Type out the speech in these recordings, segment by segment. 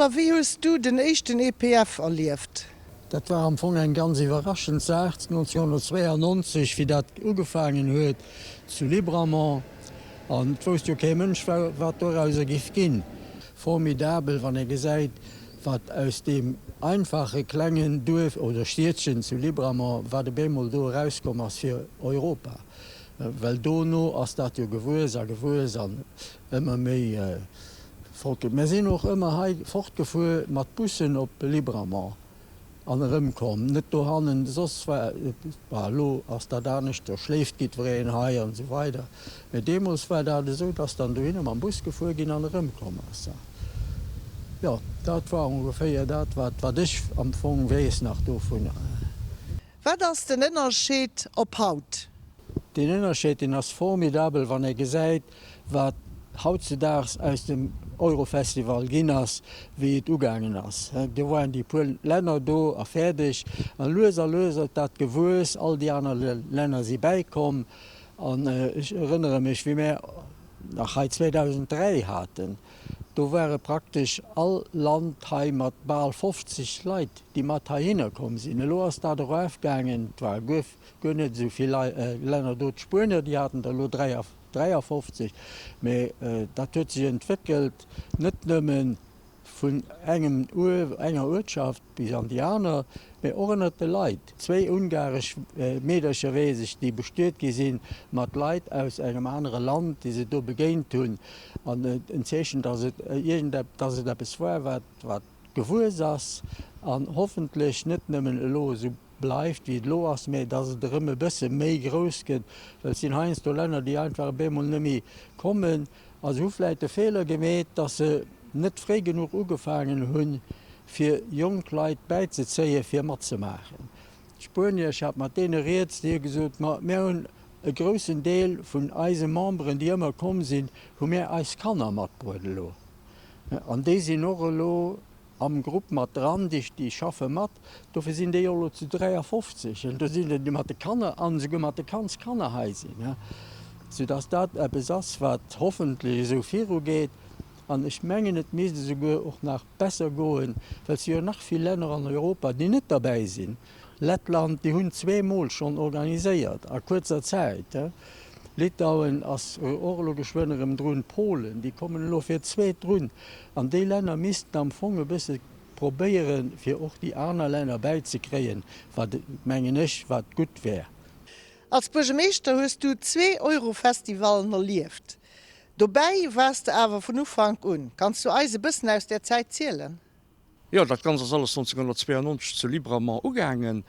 Koller, wéi hues du den éischten EPF erlieft? Dat war am Fong eng ganz iwwerraschend Saach 1992, wéi dat ugefaangen huet zu Libramont. An et wousst jo kee Mënsch, wat dorauser giff ginn. Formidabel, wann ee gesäit, wat aus deem einfache klengen Duerf oder Stiedchen zu Libramont, wat op eemol do erauskomm ass fir Europa. Well dono ass dat jo gewuess a gewuess an ëmmer méi Volk. Mir sinn och ëmmer hei fortgefuer mat Bussen op Libramont an erëmkomm, net dohannen. Soss war et, bah, elo ass dat anescht, do schléift jiddwereen hei an esou weider, mee deemools war dat esou, dass dann dohinner mam Bus gefuer ginn an erëmkomm ass. Jo, dat war ongeféier dat, wat, wat ech am Fong weess nach dovunner. Wat ass den Ënnerscheed op haut? Deen Ënnerscheed, deen ass formidabel, wann ee gesäit, wat hautzedaags aus dem Eurofestival ginn ass, wéi et ugaangen ass. Do waren déi puer Länner do a fäerdeg. A lues a lues huet dat gewuess, all déi aner Länner si bäikomm. An ech erënnere mech, wéi mär nach hei 2003 haten, do ware praktesch all Land hei mat bal 50 Leit, déi mat heihinner komm sinn. Elo ass dat erofgaangen, et ware guer guer net esou vill Länner do. D'Spuenier, déi haten der elo 53, mä dat huet sech entwéckelt, net nëmme vun engem enger Uertschaft bis an déi aner, mä och ënnert de Leit. Zwéi ungaresch Meedercher, weess ech, déi bestuet gi si mat Leit aus engem anere Land, déi se do begéint hunn, an en Zeechen, datt et iergend, datt et eppes war, wat, wat gewuess ass an hoffentlech net nëmmen elo esou bleift wéi et elo ass, mä dass et erëm e bësse méi grouss gëtt, well et sinn heiansdo Länner, déi einfach op eemol net méi kommen a se hu vläicht de Feeler gemeet, dass se net fréi genuch ugefaangen hunn, fir jonk Leit bäizezéien, fir matzemaachen. D'Spuenier, ech hat mat deene rieds, déi hu gesot, ma mir hunn e groussen Deel vun eise Memberen, déi ëmmer komm sinn, hu mir eis Kanner matbruet elo an déi sinn och elo am Grupp mat dran, déi déi schaffe mat, dofir sinn déi och elo zu 53, an do sinn der déi mat de Kanner an esouguer mat de Kandskanner hei sinn, soudass dat eppes ass, wat hoffentlech esou virugeet. An ech mengen, et misst esouguer och nach besser goen, well et si jo nach vill Länner an Europa, déi net derbäi sinn. Lettland, déi hunn zweemol schonn organiséiert a kuerzer Zäit. Litauen ass och elo geschwënn erëm drun, Polen, déi kommen elo fir d'zweet drun. An déi Länner missten am Fong e bësse probéieren, fir och déi aner Länner bäizekréien, wat, mengen ech, wat gutt wär. Als Buergermeeschter hues du zwee Eurofestivallen erlieft. Dobäi waars de awer vun Ufank un. Kanns du eis e bëssen aus där Zäit zielen? Jo, dat Ganzt ass alles 1992 zu Libramont ugaangen,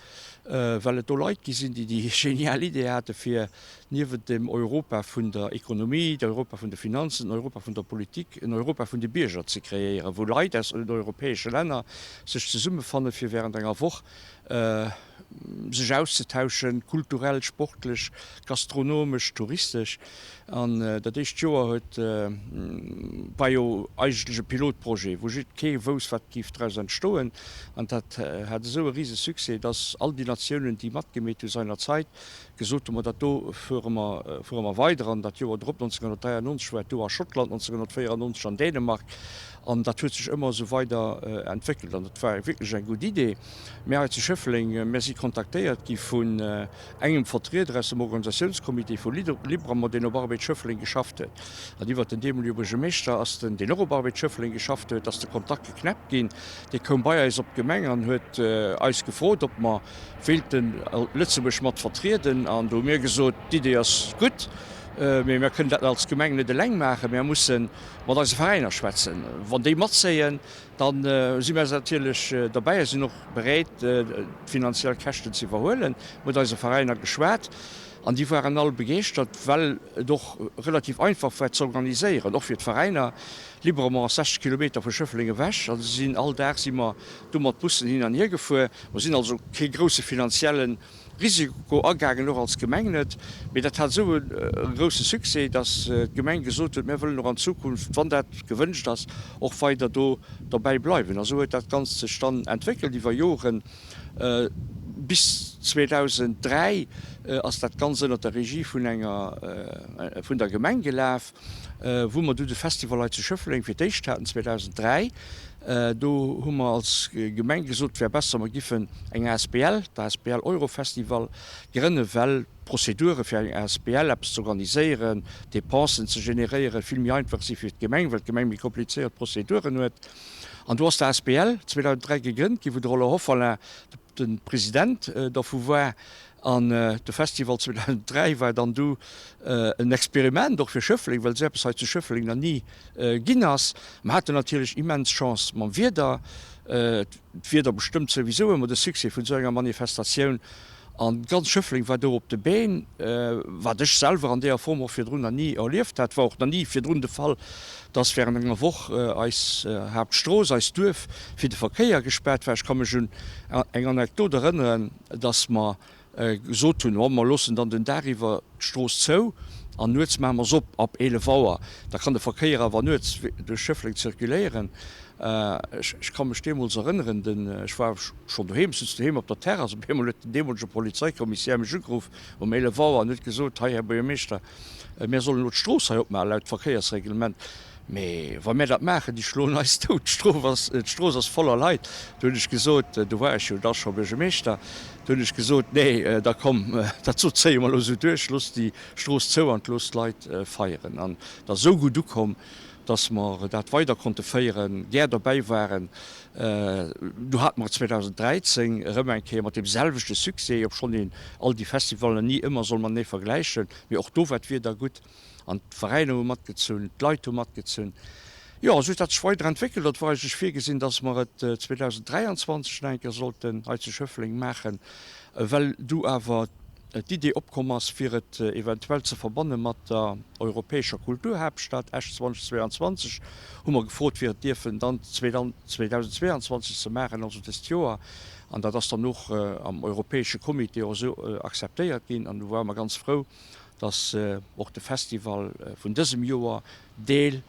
well et do Leit gi sinn, déi déi genial Idee hate fir niewent dem Europa vun der Ekonomie, d'Europa vun de Finanzen, en Europa vun der Politik, en Europa vun de Bierger ze kreéieren, wou Leit aus den europäesche Länner sech zesummefanne fir während enger Woch sech auszetauschen, kulturell, sportlech, gastronomesch, touristesch. An dat éischt Joer huet, war jo eigentlech e Pilotprojet, wou jidd kee wousst, wat géif draus entstoen. An dat hat esou e rise Succès, dass all déi Natiounen, déi matgemeet hu seinerzeit, gesot hunn, Ma dat do fuere mer, fuere mer weider. An dat Joer drop, 1993, war et do a Schottland, 1994 an Dänemark. An dat huet sech ëmmer esou weider entwéckelt. An dat war wierklech eng gutt Idee. Mir hei zu Schëffleng, mir si kontaktéiert gi vun engem Vertrieder aus dem Organisatiounscomité vu Libramont, deen op Arbed Schëffleng geschafft huet. An iwwert den deemolege Buergermeeschter ass den, deen och op Arbed Schëffleng geschafft huet, ass de Kontakt geknäppt ginn. Dee koum bei eis op d'Gemeng an huet eis gefrot, ob mer wéilte Lëtzebuerg mat vertrieden. An do hu mir gesot, d'Idee ass gutt, mee mir kënnen dat als Gemeng net eleng maachen, mir musse mat eise Veräiner schwätzen. Wann déi matzéien, Da si mir natierlech derbäi a sinn och bereet, d'finanziell Käschten ze iwwerhuelen. Mat eise Veräiner geschwat an déi waren all begeeschtert, well et och relativ einfach war z'organiséieren, och fir d'Veräiner. Librement ass 60 Kilometer vu Schëffleng ewech a si sinn all Dag si mer do mat Bussen hin an hier gefuer. Mer sinn also kee grousse finanziellen Risiko agaangen, och als Gemeng net. Mee dat hat esou e grousse Succès, datt d'Gemeng gesot huet, mir wëllen och an Zukunft, wann dat gewënscht ass, och weider do derbäi bleiwen. A sou huet dat Ganzt sech dann entwéckelt iwwer Joren. Bis 2003 ass dat Ganzt ënnert der Regie vun enger, vun der Gemeng gelaf, wou mer du de Festival hei zu Schëffleng fir d'éischt haten, 2003. Do hu mer als Gemeng gesot, et wär besser, mer giffen eng asbl, d'asbl Eurofestival, grënnen, well d'Prozedure fir eng asbl eppes ze organiséieren, Dépensen ze generéieren, vill méi einfach si fir d'Gemeng, well d'Gemeng méi komplizéiert Prozeduren huet. An do ass d'asbl 2003 gegrënnt ginn, wou de Roland Hofferlin de President dervu war. An de Festival 2003 war dann du en Experiment och fir Schëffleng, well esou eppes hei zu Schëffleng nach ni ginn ass. Mer haten natierlech immens Chance mam Wieder. D'Wieder bestëmmt souwisou ëmmer de Succès vun esou enger Manifestatioun. An ganz Schëffleng war do op de Been, wat ech selwer an deeër Form och virdrun nach ni erlieft hat. War och nach ni virdrun de Fall, dass während enger Woch eis Haaptstrooss, eist Duerf, fir de Verkéier gespaart war. Ech ka mech un eng Anekdot erënneren, dass mer gesot hunn, oh mer loossen dann den Dag iwwer d'Strooss zou an nuets maache mer se op ab 11 Auer, da kann de Verkéier awer nuets duerch Schëffleng zirkuléieren. Ech ka mech deemools erënneren, den, ech war schonn doheem, sutz doheem op der Terrass, op eemol huet den deemolege Polizeikommissär mech ugeruff um 11 Auer an huet gesot, Hei, Här Buergermeeschter, mär sollen elo d'Strooss hei opmaachen laut Verkéiersreglement. Mee wa mär dat maachen, déi schloen eis dout, d'Strooss ass, d'Strooss ass voller Leit. Du hunn ech gesot, du war ech jo da scho Buergermeeschter, du hunn ech gesot, Nee, da komm, dat sot zéie mer elo esou duerch, looss déi Strooss zou an looss d'Leit feieren. An et ass esou gutt ukomm, dass mer dat weider konnte féieren, gär dobäi waren. Du hate mer et 2013 erëm eng Kéier mat deem selwechte Succès, obschonn een all déi Festivallen ni ëmmer soll matenee vergläichen, mee och do war d'Wieder gutt an d'Veräiner hu matgezunn, d'Leit hu matgezunn. Jo, esou huet dat sech weider entwéckelt. Et war eigentlech virgesinn, dass mer et 2023 nach eng Kéier sollten hei zu Schëffleng maachen, well du awer d'Idee opkomm ass, fir et eventuell ze verbanne mat der europäescher Kulturhaaptstad Esch 2022, hu mer gefrot, fir et dierfen dann 2022 ze maachen, also dëst Joer. An dat ass dann och am europäesche Comité och esou akzeptéiert ginn. An du ware mer ganz frou, dass och de Festival vun dësem Joer Deel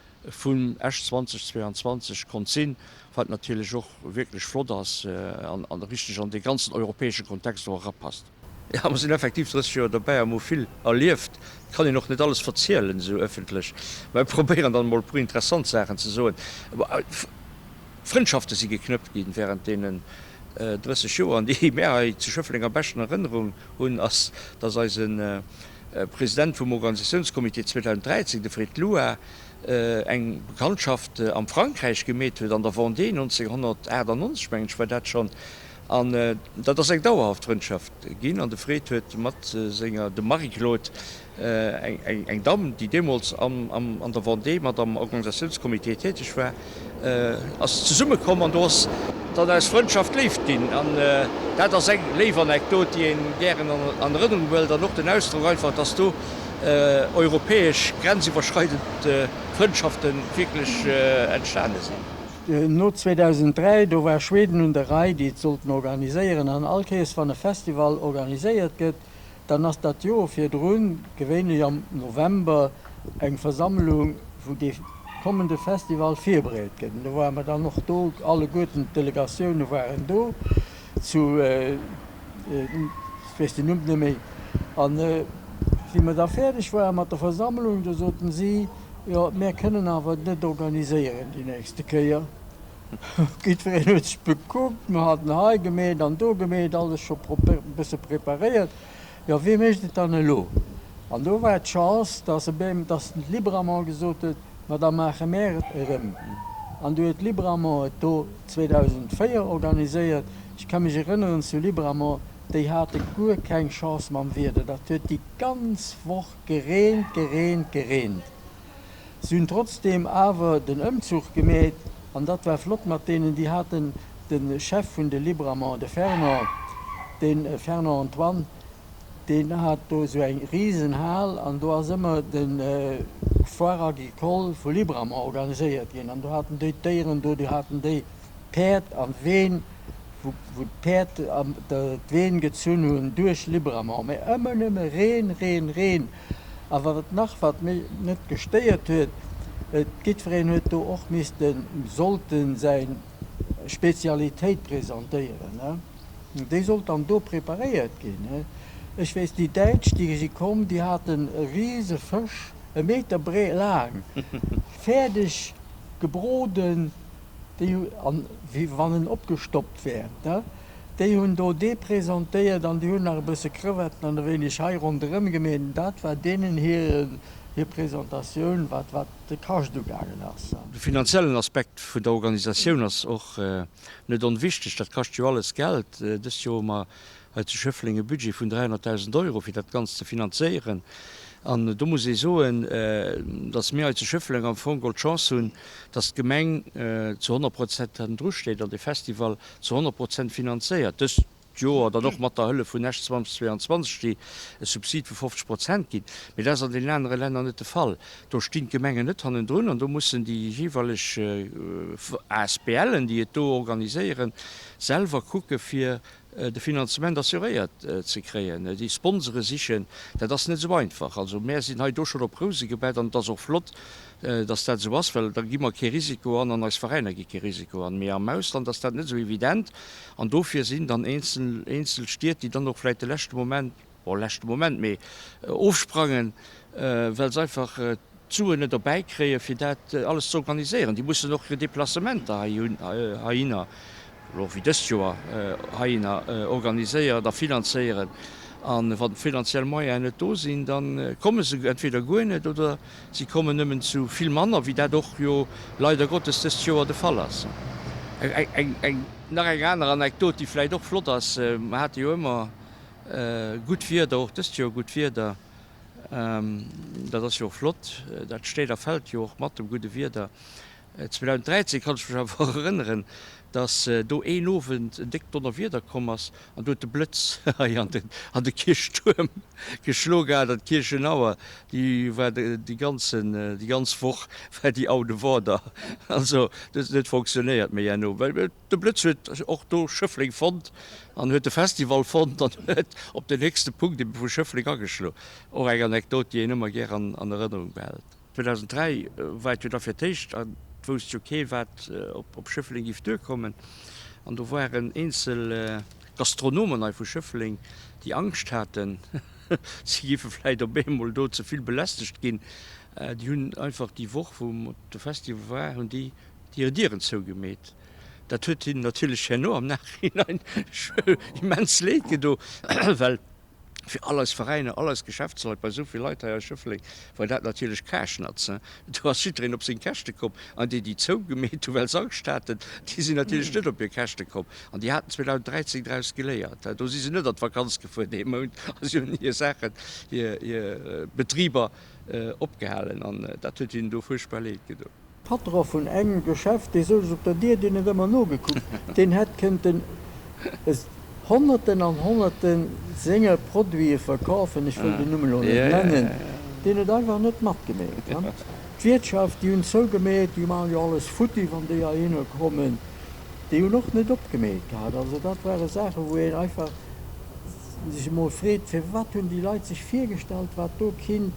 vun Esch 2022 konnt sinn, wat natierlech och wierklech flott ass an richteg an dee ganzen europäesche Kontext och erapasst. Jo, mer sinn effektiv 30 Joer dobäi a mer hu vill erlieft. Et kann een och net alles verzielen esou ëffentlech, mä mir probéieren dann emol e puer interessant Saachen ze soen. Frëndschafte si geknëppt ginn während deenen 30 Joer, an déi mär hei zu Schëffleng am beschten Erënnerung hunn, ass, dass eise President vum Organisatiounscomité 2013, de Fred Lua, eng Bekanntschaft am Frankräich gemeet huet, an der Vendée, 1998 mengen ech war dat schonn. An dat ass eng dauerhaft Frëndschaft ginn. An de Fred huet mat senger, dem Marie-Claude, eng Damm, déi deemools an der Vendée mat am Organisatiounscomité täteg war, ass zesummekomm an do ass dann aus Frëndschaft Léift ginn. An dat ass eng léif Anekdot, déi een gären an Erënnerung huelt an och den Ausdrock einfach, dass do europäesch grenziwwerschreidend Frëndschafte wierklech entstane sinn. No 2003, do war Schweden un der Rei, déi et sollten organiséieren. An all Kéiers, wann e Festival organiséiert gëtt, dann ass dat Joer virdrun, gewéinlech am November, eng Versammlung, wou dee kommende Festival virbereet gëtt. An do ware mer dann och do, alleguerten d'Delegatioune waren do zu, ech weess den Numm net méi. An wéi mer da fäerdeg ware mat der Versammlung, do soten si, Jo, mär kënnen awer et net organiséieren déi nächste Kéier. Jiddwereen huet sech bekuckt, mer haten hei gemeet an do gemeet, alles scho e bësse preparéiert. Jo, wee mécht et dann elo? An do war d'Chance, dass e bem, dass den Libramont gesot huet, Ma da maache mär et erëm. An du huet Libramont et do 2004 organiséiert. Ech ka mech erënneren, zu Libramont, déi hate guer keng Chance mam Wieder. Dat huet déi ganz Woch gereent, gereent, gereent. Si hunn trotzdeem awer den Ëmzuch gemeet an dat war flott mat deenen. Déi haten de Chef vun de Libramont, de Fernand, de Fernand Antoine, deen hat do esou eng Risenhal an do ass ëmmer de Foire agricole vu Libramont organiséiert ginn an do haten déi d'Déieren do, do haten déi Päerd an Ween, wou d'Päerd d'Ween gezunn hunn duerch Libramont, mä ëmmer nëmme Reen, Reen, Reen. A wat et nach, wat mech net gestéiert huet, jiddwereen huet do och missten, sollten säi Spezialitéit presentéieren. Déi sollt dann do preparéiert ginn. Ech weess, déi Däitsch, déi si komm, déi haten e rise Fësch, e Meter bree laang, fäerdeg gebroden, déi hu, an wéi wann en opgestoppt wär, ne, déi hunn do dee presentéiert an déi hunn nach e bësse Crevetten an e wéineg hei ronderëm gemeet. Dat war deenen hir, hir Presentatioun, wat, wat de Kascht ugaangen ass. De finanziellen Aspekt vun der Organisatioun ass och net onwichteg. Dat kascht jo alles Geld. Dëst Joer hu mer hei zu Schëffleng e Budget vun 300.000 Euro, fir dat Ganzt ze finanzéieren. An do muss ee soen, dass mir hei zu Schëffleng am Fong geholl d'Chance hunn, dass d'Gemeng zu 100 Prozent hannendru steet an de Festival zu 100 Prozent finanzéiert. Dëst Joer dann och mat der Hëllef vun Esch 2022, déi e Subsid vu 50 Prozent ginn. Mee dat ass an deenen anere Länner net de Fall. Do stinn d'Gemengen net hannendrun an do mussen déi jeeweileg ASBLen, déi et do organiséieren, selwer kucke fir de Finanzement assuréiert ze kréien, déi Sponsore sichen, dat ass net esou einfach. Also mär sinn hei do schonn op Rouse gebett an et ass och flott, dass dat esou ass, well da gi mer kee Risiko an an eis Veräiner gi kee Risiko an. Mee am Ausland ass dat net esou evident an dofir sinn dann eenzel eenzel Stied, déi dann och vläicht de leschte Moment, bon leschte Moment, mee ofsprangen, well se einfach d'Suen net erbäi kréien, fir dat alles ze organiséieren. Déi mussen och hir Deplacementer heihinner, elo wéi dëst Joer, heihinner organiséieren a finanzéieren. A wann d'finanziell Moyenen net do sinn, da komme se entweder guer net oder si kommen nëmmen zu vill manner, wéi dat och jo leider Gottes dëst Joer de Fall ass. Nach eng aner Anekdot, déi vläicht och flott ass, Mer hate jo ëmmer gutt Wieder, och dëst Joer gutt Wieder. Dat ass jo och flott, dat steet a fält jo och mat dem gudde Wieder. 2013 kann ech mech awer och erënneren, dass do een Owend en déckt Donnerwieder komm ass an do huet de Blëtz hei an de Kierchtuerm geschlo gehat an d'Kierchenauer, déi war déi ganzen, déi ganz Woch war déi out of order. Also dat huet net fonctionnéiert méi herno, well De Blëtz huet och do Schëffleng fonnt an huet de Festival fonnt an huet op den héchste Punkt ebe vu Schëffleng ageschloen. Och eng Anekdot, déi een ëmmer gär an Erënnerung behält. 2003 war et jo da fir d'éischt an et wousst jo kee wat op Schëffleng giff duerkommen an do waren eenzel Gastronomen hei vu Schëffleng, déi Angscht haten, si giffe vläit op eemol do ze vill belästegt ginn. Déi hunn einfach déi Woch wou de Festival war, hunn déi hir Dieren zougemeet. Dat huet hinnen natierlech herno am Nachhinein immens leed gedo, well fir all eis Veräiner, all eis Geschäftsleit, bei esou vill Leit hei a Schëffleng war dat natierlech Kaschnatz. Do ass jiddereen op seng Käschte komm an déi, déi zougemeet hu well se Angscht haten, déi sinn natierlech net op hir Käschte komm an déi haten 2013 draus geléiert. Do si se net an d'Vakanz gefuer dee Mount a si hunn hir Saachen, hir Betriber opgehalen an dat huet hinnen do fuerchtbar leed gedo. Patron vun engem Geschäft, dee souz op der Dier, deen huet ëmmer nogekuckt, deen hätt kënnten Honnerten an Honnerten senger Produite verkafen, ech wëll den Numm elo net nennen, deen huet einfach net matgemeet. D'Wiertschaft, déi hunn zougemeet, déi maachen jo alles futti, wann déi heihinner kommen, déi hunn och net opgemeet gehat. Also dat ware Saachen, wou een einfach sech emol freet, firwat hunn déi Leit sech virgestallt, wat do kinnt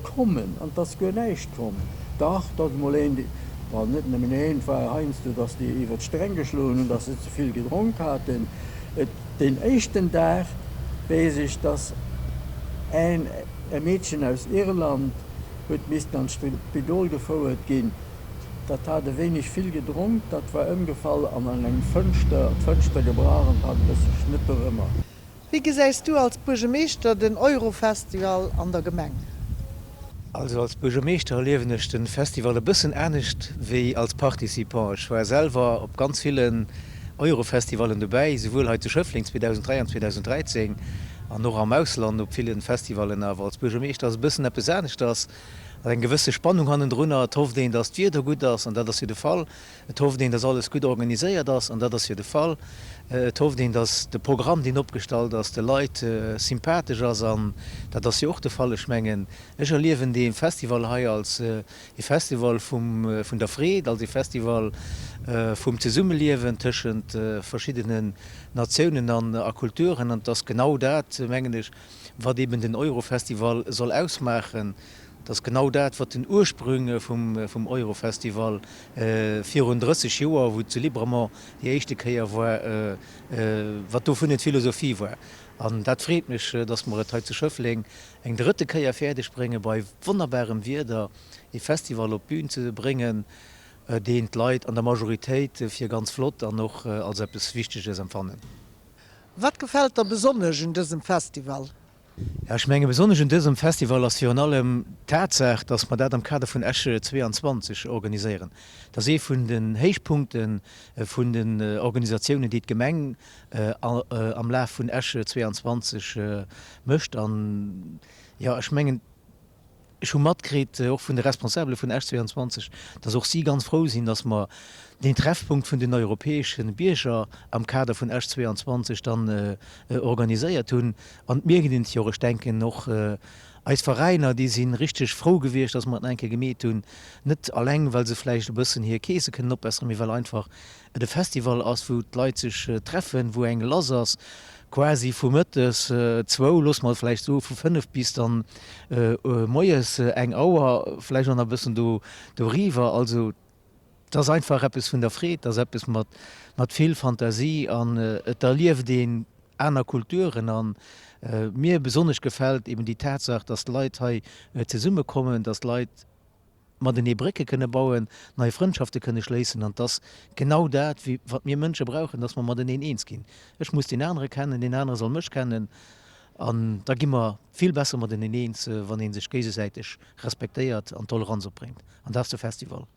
kommen, an 't ass guer näischt komm. Dach, 't ass emol een, bon, net nëmmen een, 't war heiansdo, datt déi iwwer d'Sträng geschloen hunn, datt se ze vill gedronk haten. Et, deen éischten Dag weess ech, datt een, e Meedchen aus Irland huet missten an d'Spidol gefouert ginn, dat hat e wéineg vill gedronk, dat war ëmgefall an an eng Fënschter, d'Fënschter gebrach an hat e bësse Schnëtt dorëmmer. Wéi gesäis du als Buergemeeschter den Eurofestival an der Gemeng? Also als Buergermeeschter erliewen ech de Festival e bëssen anescht wéi als Participant. Ech war selwer op ganz villen Eurofestivallen dobäi, souwuel hei zu Schëffleng 2003 an 2013 an och am Ausland op villen Festivallen. Awer als Buergermeeschter ass e bëssen eppes aneschters, ass eng gewësse Spannung hannendrunner. Et hofft een, datt d'Wieder gutt ass an dat ass jo de Fall. Et hofft een, dass alles gutt organiséiert ass, an dat ass jo de Fall. Et hofft een, dass de Programm, deen opgestallt ass, de Leit sympathesch ass, an dat ass jo och de Fall. Ech mengen, ech erliewen dee Festival hei als ee Festival vum, vun der Freed, als ee Festival vum Zesummeliewen tëschent verschiddenen Natiounen an a Kulturen. An et ass genau dat, mengen ech, wat eeben den Eurofestival soll ausmaachen. Dat ass genau dat, wat den Ursprung vum Eurofestival virun 30 Joer, wou et zu Libramont déi éischte Kéier war, wat dovun d'Philosophie war. An dat freet mech, dass mer et hei zu Schëffleng eng drëtte Kéier fäerdeg bréngen, bei wonnerbarem Wieder ee Festival op d'Bün ze bréngen, deen d'Leit an der Majoritéit fir ganz flott an och als eppes Wichteges empfannen. Wat gefält der besonnesch un dësem Festival? Jo, ech menge besonnesch un dësem Festival ass virun allem d'Tatsaach, dass mer dat am Kader vun Esch 22 organiséieren. Dat ass ee vun den Héichpunkte vun den Organisatiounen, déi d'Gemeng am Laf vun Esch 22 mécht. An, jo, ech mengen, Ech hu matkritt, och vun de Responsabele vun Esch 22, dass och si ganz frou sinn, dass mer deen Treffpunkt vun den europäesche Bierger am Kader vun Esch 22 dann organiséiert hunn. An et mierkt een et jo och, ech denken och eis Veräiner, déi si richteg frou gewiescht, dass mer et nach eng Kéier gemeet hunn, net alleng well se vläicht e bëssen hir Keese kënnen opbesseren, mee well einfach et e Festival ass, wou d'Leit sech treffen, wou eng lass ass, quasi vu mëttes zwou, loosse mer et vläicht soe vu fënnef bis dann moies eng Auer, vläicht och nach e bëssen do doriwwer. Also et ass einfach eppes vun der Freed, et ass eppes mat mat vill Fantasie an et erlieft een aner Kulturen. An mir besonnesch gefält eben déi Tatsaach, dass d'Leit hei zesummekommen, dass d'Leit, matenee Brécke kënne bauen, nei Frëndschafte kënne schléissen. An 't ass genau dat, wat mir Mënsche brauchen, dass mer mateneen eens ginn. Ech muss deen anere kennen, deen anere soll mech kennen. An da gi mer vill besser mateneen eens, wann ee sech géigesäiteg respektéiert an Toleranz opbréngt. An dat ass de Festival.